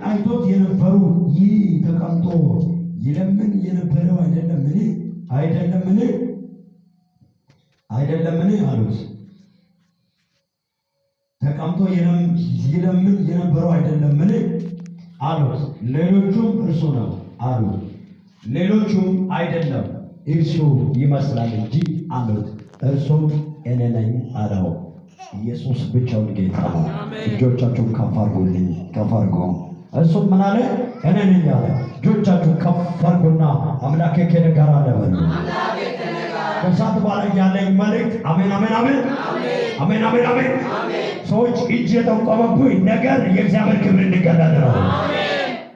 አይቶት የነበሩ ይህ ተቀምጦ ይለምን የነበረው አይደለምን? አይደለምን? አይደለምን? አሉት። ተቀምጦ ይለምን የነበረው አይደለምን? አሉት። ሌሎቹም እርሱ ነው አሉ። ሌሎቹም አይደለም፣ እርሱ ይመስላል እንጂ አሉት። እርሱም እኔ ነኝ አለው። ኢየሱስ ብቻውን ጌታ ነው። እጆቻችሁን ከፍ አድርጉልኝ፣ ከፍ አድርጉ። እሱም ምን አለ? እኔ ነኝ አለ። እጆቻችሁን ከፍ አድርጉና አምላኬ ከእኔ ጋር አለ በሉ። ከሰዓት በኋላ ያለኝ መልእክት አሜን፣ አሜን፣ አሜን፣ አሜን፣ አሜን፣ አሜን። ሰዎች እጅ የጠቆመብኝ ነገር የእግዚአብሔር ክብር እንዲገለጥ ነው።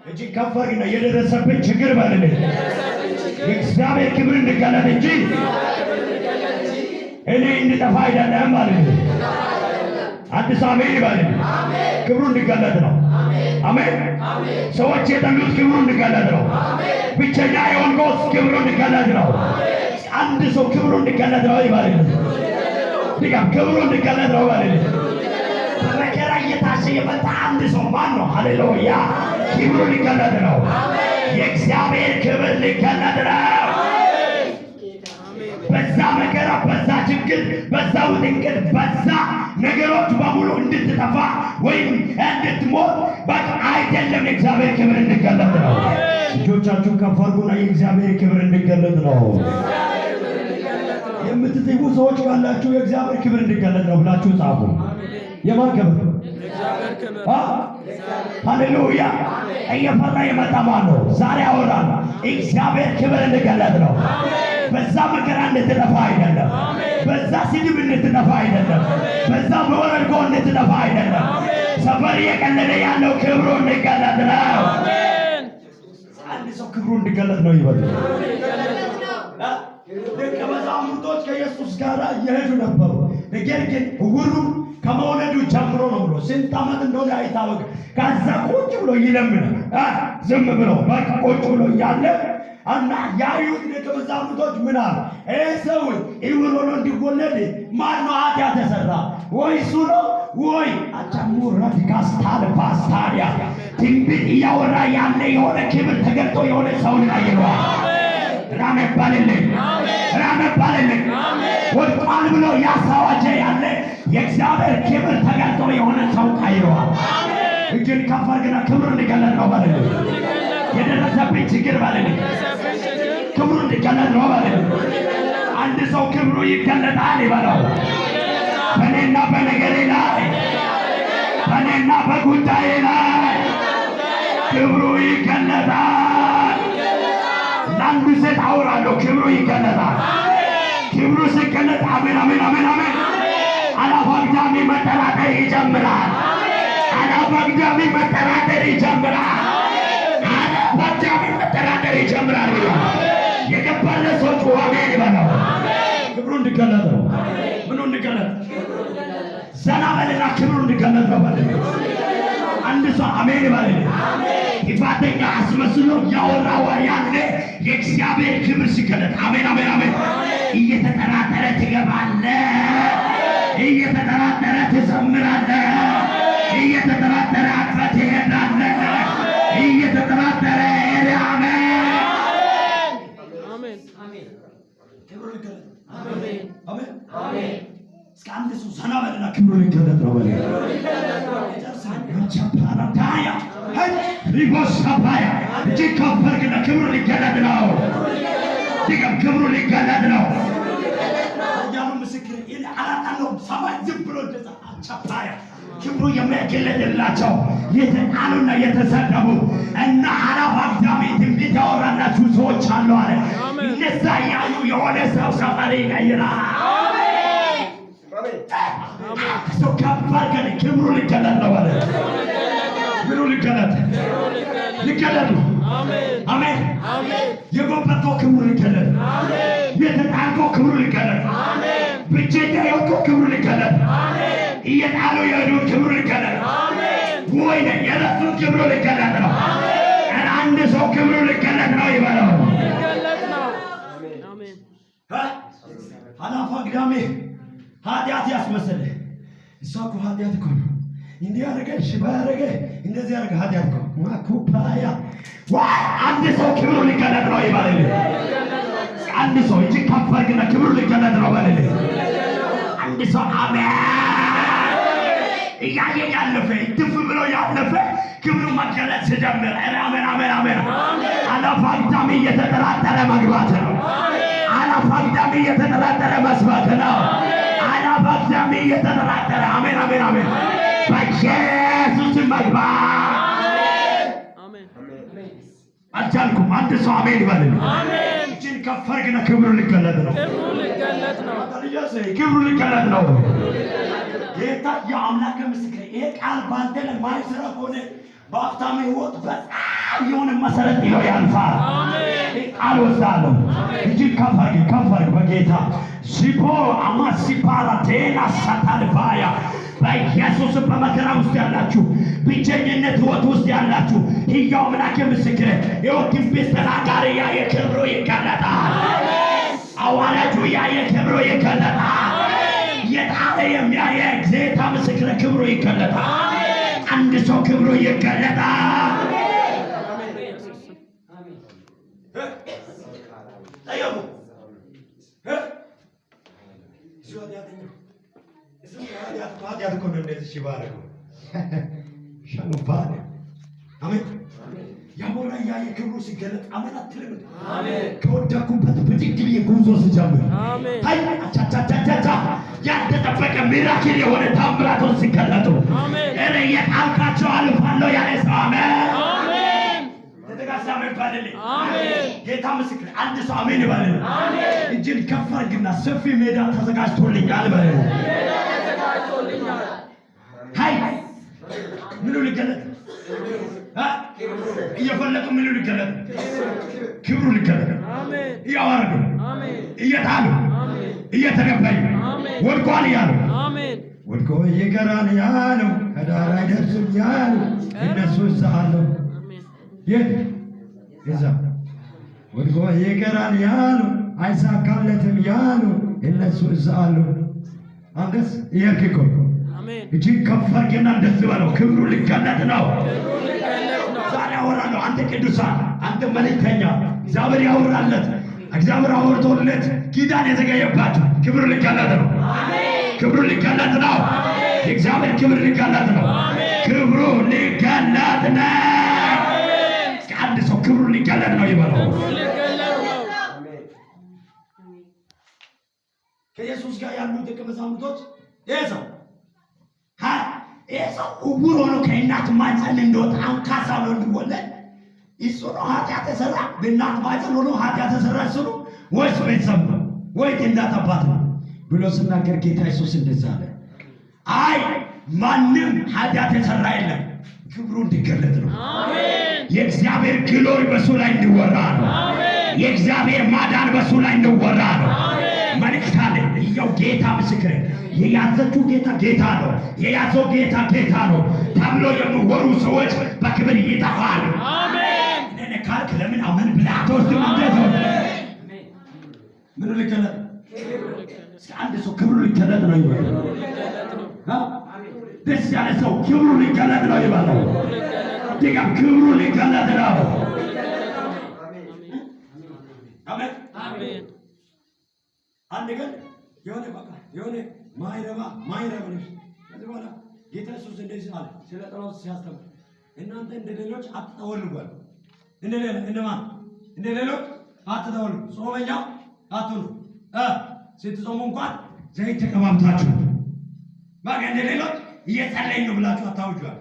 እጅ ከፍ አድርግና የደረሰብኝ ችግር በልልኝ፣ የእግዚአብሔር ክብር እንዲገለጥ እንጂ እኔ እንድጠፋ አይደለም በልልኝ። አዲስ አሜን ይበልልኝ። ክብሩ እንዲገለጥ ነው። አሜን። ሰዎች የጠሉት ክብሩ እንዲገለጥ ነው። ብቸኛ የሆንከው ክብሩ እንዲገለጥ ነው። አንድ ሰው ክብሩ እንዲገለጥ ነው ይበልልኝ። ድጋም ክብሩ እንዲገለጥ ነው ይበልልኝ። በመከራ እየታሸ የመጣ አንድ ሰው ማን ነው? ሃሌሉያ! ክብሩ ሊገለጥ ነው። የእግዚአብሔር ክብር ሊገለጥ ነው። በዛ መከራ፣ በዛ ችግር፣ በዛ ውጥንቅጥ፣ በዛ ነገሮች በሙሉ እንድትጠፋ ወይም እንድትሞት በቃ አይደለም። የእግዚአብሔር ክብር እንዲገለጥ ነው። እጆቻችሁን ከፍ አድርጉና የእግዚአብሔር ክብር እንዲገለጥ ነው። የምትጽፉ ሰዎች ካላችሁ የእግዚአብሔር ክብር እንዲገለጥ ነው ብላችሁ ጻፉ። የማን ክብር? ሃሌሉያ! እየፈራ የመጣ ማን ነው? ዛሬ አወራን። እግዚአብሔር ክብር እንዲገለጥ ነው። በዛ መከራ እንድትጠፋ አይደለም። በዛ ስድብ እንድትጠፋ አይደለም። በዛ በወረድጎ እንድትጠፋ አይደለም። ሰፈር እየቀለደ ያለው ክብሩ እንዲገለጥ ነው። አንድ ሰው ክብሩ እንዲገለጥ ነው ይበል። ደቀ መዛሙርቶች ከኢየሱስ ጋር እየሄዱ ነበሩ። ነገር ግን ዕውሩ ከመውለዱ ጀምሮ ነው ብሎ ስንት ዓመት እንደሆነ አይታወቅም። ከዛ ቁጭ ብሎ ይለምናል። ዝም ብሎ በቃ ቁጭ ብሎ እያለ እና ያዩት ደቀ መዛሙርቶች ምን አሉ? ይህ ሰው ዕውር ሆኖ እንዲወለድ ማን ነው ኃጢአት የሰራ? ወይ እሱ ነው ወይ አጫሙራ ዲካስታል ፓስታሪያ ትንቢት እያወራ ያለ የሆነ ክብር ተገልጦ የሆነ ሰውን ቀይረዋል። ራም ይባልልኝ፣ ራም ይባልልኝ። ወድቋል ብሎ ያሳዋጀ ያለ የእግዚአብሔር ክብር ተገልጦ የሆነ ሰው ቀይረዋል። እጅን ከፍ አድርግና ክብሩ እንዲገለጥ ነው በልልኝ። የደረሰብኝ ችግር በልልኝ። ክብሩ እንዲገለጥ ነው በልልኝ። አንድ ሰው ክብሩ ይገለጣል ይበለው። በእኔና በነገሬ ላይ፣ በእኔና በጉዳዬ ላይ ክብሩ ይገለጣል። ለአንዱ ሴት አወራለሁ፣ ክብሩ ይገለጣል። ክብሩ ሲገለጥ አሜን፣ አሜን፣ አሜን፣ አሜን። አላፍ አግዳሚ መጠራጠር ይጀምራል። አላፍ አግዳሚ መጠራጠር ይጀምራል። አላፍ አግዳሚ መጠራጠር ይጀምራል። የገባለት ሰው ጮኸ አሜን ይበለው። ክብሩ እንዲገለጥ ነው። ምኑ እንዲገለጥ? ዘና በልና ክብሩ እንዲገለጥ ነው በል። አንድ ሰው አሜን ይበል። ጥፋተኛ አስመስሎ ያወራው ያለ የእግዚአብሔር ክብር ሲገለጥ አሜን፣ አሜን፣ አሜን። እየተጠራጠረ ትገባለህ። እየተጠራጠረ ትዘምራለህ። እየተጠራጠረ አቅፈህ ትሄዳለህ። እየተጠራጠረ አሜን። ክብሩ ሊገለጥ፣ አሜን። እስከ አንድ ሰው ዘና በልና ክብሩ ሊገለጥ ነው በል። ቻፓራዳያ ሪቦሳፓያ እጅግ ከፍ አድርግና ክብሩ ሊገለጥ ነው። ድገም፣ ክብሩ ሊገለጥ ነው። ያሉ ምስክር አላጣለሁም። ሰማይ ዝም ብሎ እንደዛ አቻፓያ ክብሩ የሚገለጥላቸው የተጣሉና የተሰደቡ እና አላፍ አግዳሚ ትንቢት ያወራላችሁ ሰዎች አሉ አለ። እነዛ ያዩ የሆነ ሰው ሰፈር ይቀይራል። ሰው ከፍ አድርገን ክብሩ ሊገለጥ ነው አለ። ምኑ ሊገለጥ? ሊገለጥ ነው። አሜን። የጎበጠው ክብሩ ሊገለጥ፣ የተጣልከው ክብሩ ሊገለጥ፣ ብቸኛ የሆንከው ክብሩ ሊገለጥ፣ እየጣሉ የሄዱት ክብሩ ሊገለጥ፣ ወይኔ የረሱት ክብሩ ሊገለጥ ነው። ኧረ አንድ ሰው ክብሩ ሊገለጥ ነው ይበለው። አላፍ አግዳሚ ኃጢአት ያስመሰለ እሷ እኮ ኃጢአት እኮ ነው። እንዲህ ያደረገ ሽባ ያደረገ እንደዚህ ያደረገ ኃጢአት እኮ ማኩፓያ ዋይ አንድ ሰው ክብሩ ሊገለጥ ነው ይበልልኝ። አንድ ሰው እጅ ከፍ አድርግና ክብሩ ሊገለጥ ነው በልልኝ። አንድ ሰው አሜን እያየ ያለፈ ድፍ ብሎ ያለፈ ክብሩ መገለጥ ሲጀምር፣ ኧረ አሜን አሜን አሜን። አላፍ አግዳሚ እየተጠራጠረ መግባት ነው። አላፍ አግዳሚ እየተጠራጠረ መስባት ነው። አላፍ አግዳሚ እየተጠራጠረ አሜን አሜን አሜን በኢየሱስ መግባት አልቻልኩም። አንድ ሰው አሜን ይበልልኝ። እጅን ከፍ አድርግና ክብሩ ሊገለጥ ነው። ክብሩ ሊገለጥ ነው። ጌታ የአምላክ ምስክር፣ ይሄ ቃል ባንተ ላይ ማይሰራ ከሆነ በሀብታም ህይወት በጣም የሆነ መሰረት ይለው ያልፋል። ቃል ወስዳለሁ። እጅን ከፍ አድርግ፣ ከፍ አድርግ። በጌታ ሲፖ አማሲፓራ ቴና ሳታልባያ በኢየሱስ በመከራ ውስጥ ያላችሁ፣ ብቸኝነት ህይወት ውስጥ ያላችሁ፣ ሕያው አምላክ ምስክር፣ ይኸው ትንቢት ተናጋሪ ያየ ክብሩ ይገለጣል። አዋላጁ ያየ ክብሩ ይገለጣል። የጣለ የሚያየ ጌታ ምስክር ክብሩ ይገለጣል። አንድ ሰው ክብሩ ይገለጣል። ጠየቁ። ኃጢአት እኮ ነው እንደዚህ ሲባረኩ ሸኑባን አሜን። ያሞራ እያየ ክብሩ ሲገለጥ አሜን አትልም? ከወደኩበት ብድግ ብዬ ጉዞ ስጀምር አይ አቻቻቻቻ ያልተጠበቀ miracle የሆነ ታምራቶች ሲገለጡ እኔ የጣልካቸው አልፋለሁ ያለ ሰው አሜን። ተተጋሳ አሜን በልልኝ። ጌታ ምስክር፣ አንድ ሰው አሜን ይበልልኝ። እጅን ከፍ አድርግና ሰፊ ሜዳ ተዘጋጅቶልኛል በልልኝ። ሀይ ምኑ ሊገለጥ እየፈለቁ ምኑ ሊገለጥ? ክብሩ ሊገለጥ እያዋረዱ፣ እየጣሉ፣ እየተገበዩ፣ ወድቋል እያሉ፣ ወድቆ ይቀራል ያሉ፣ ከዳር አይደርስም ያሉ እነሱ እዛ አሉ። የት እዛ ወድቆ ይቀራል ያሉ፣ አይሳካለትም ያሉ እነሱ እዛ አሉ። አንተስ እየሄድክ እኮ እጅግ ከፍ አድርግና እንደዚህ በለው፣ ክብሩ ሊገለጥ ነው። ዛሬ አወራለሁ። አንተ ቅዱሳን፣ አንተ መልእክተኛ፣ እግዚአብሔር ያወራለት፣ እግዚአብሔር አወርቶለት ኪዳን የዘገየባቸው ክብሩ ሊገለጥ ነው። ክብሩ ሊገለጥ ነው። የእግዚአብሔር ክብር ሊገለጥ ነው። ክብሩ ሊገለጥ ነው። አንድ ሰው ክብሩ ሊገለጥ ነው ይበለው። ከኢየሱስ ጋር ያሉ ደቀ መዛሙርቶች ይሄ ሰው ዕውር ሆኖ ከእናት ማህፀን እንደወጣ አንካሳ ሆኖ እንዲወለድ እሱ ነው ኃጢአት የሰራ? በእናት ማህፀን ሆኖ ኃጢአት የሰራ እሱ ነው ወይስ ቤተሰብ ነው ወይ እናት አባት ነው ብሎ ስናገር ጌታ ኢየሱስ እንደዛ አለ። አይ ማንም ኃጢአት የሰራ የለም፣ ክብሩ እንዲገለጥ ነው። የእግዚአብሔር glory በሱ ላይ እንዲወራ ነው። የእግዚአብሔር ማዳን በሱ ላይ እንዲወራ ነው። መልእክት አለ። እያው ጌታ ምስክር፣ የያዘችው ጌታ ጌታ ነው፣ የያዘው ጌታ ጌታ ነው ተብሎ የሚወሩ ሰዎች በክብር ይጠፋሉ። እኔ ካልክ ለምን አመን ብለህ አትወስድም? አንተ ሰው ምኑ ሊገለጥ? እስኪ አንድ ሰው ክብሩ ሊገለጥ ነው ይበል። ደስ ያለ ሰው ክብሩ ሊገለጥ ነው ይበለው። ድገም፣ ክብሩ ሊገለጥ ነው። አሜን። አንድ ቀን የሆነ በቃ የሆነ ማይረባ ማይረባ ልብስ ከዚህ በኋላ ጌታ ኢየሱስ እንደዚህ አለ ስለ ጸሎት ሲያስተምር፣ እናንተ እንደ ሌሎች አትጠወልጉ አለ። እንደ ሌሎች እንደማን? እንደ ሌሎች አትጠወልጉ፣ ጾመኛ አትሁኑ። ስትጾሙ እንኳን ዘይት ተቀባብታችሁ በቃ እንደ ሌሎች እየጸለይን ነው ብላችሁ አታውጁ አለ።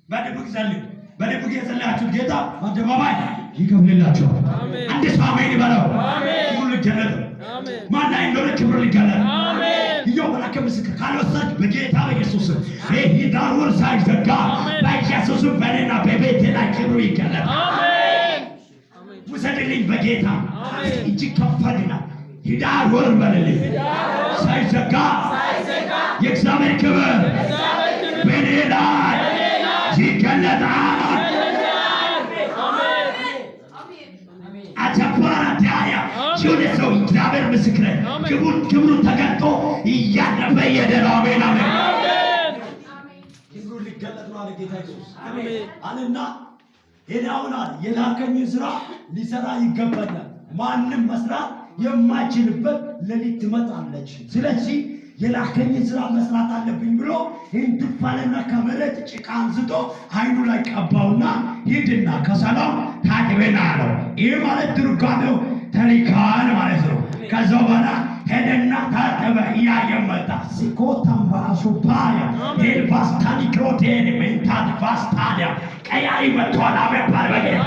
በድብቅ ጸልዩ። በድብቅ የጸለያችሁት ጌታ በአደባባይ ይከፍልላችኋል። አንድ ሰው አሜን ይበለው። ክብሩ ሊገለጥ ማን ላይ እንደሆነ ክብሩ ሊገለጥ ይኸው መላከ ምስክር ካልወሰድክ በጌታ በኢየሱስ ስም ይህ ኅዳር ወር ሳይዘጋ በኢየሱስ ስም በእኔና በቤቴ ላይ ክብሩ ይገለጣል። ውሰድልኝ በጌታ እጅግ ከፈልና ኅዳር ወር በልልኝ ሳይዘጋ የእግዚአብሔር ክብር በእኔ ላይ ይገለጣል። አቸባራ ዳያ የሆነ ሰው እግዚአብሔር ምስክር ክብሩ ተገልጦ እያለፈ እየሄደ ነው። አሜን አሜን። ክብሩ ሊገለጥ ነው አለ ጌታ ኢየሱስ አለና እኔ አሁን አለ የላከኝ ስራ ሊሰራ ይገባኛል። ማንም መስራት የማይችልበት ሌሊት ትመጣለች። ስለዚህ የላከኝ ስራ መስራት አለብኝ ብሎ እንድፋለና ከመሬት ጭቃ አንስቶ አይኑ ላይ ቀባውና ሂድና ከሰላም ታጥበና አለው። ይህ ማለት ትርጓሜው ተልካል ማለት ነው። ከዛው በኋላ ሄደና ታጠበ፣ እያየ መጣ። ሲኮተምባሱፓያ ሄልቫስታኒክሮቴን ሜንታት ቫስታዲያ ቀያሪ መጥቷል። አሜን በል በጌታ።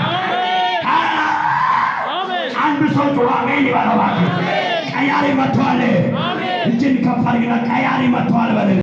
አንዱ ሰው ጮኸ አሜን ይበለው እባክህ። ቀያሪ መጥቷል። እጅን ከፍ አድርግና ቀያሪ መጥቷል በል።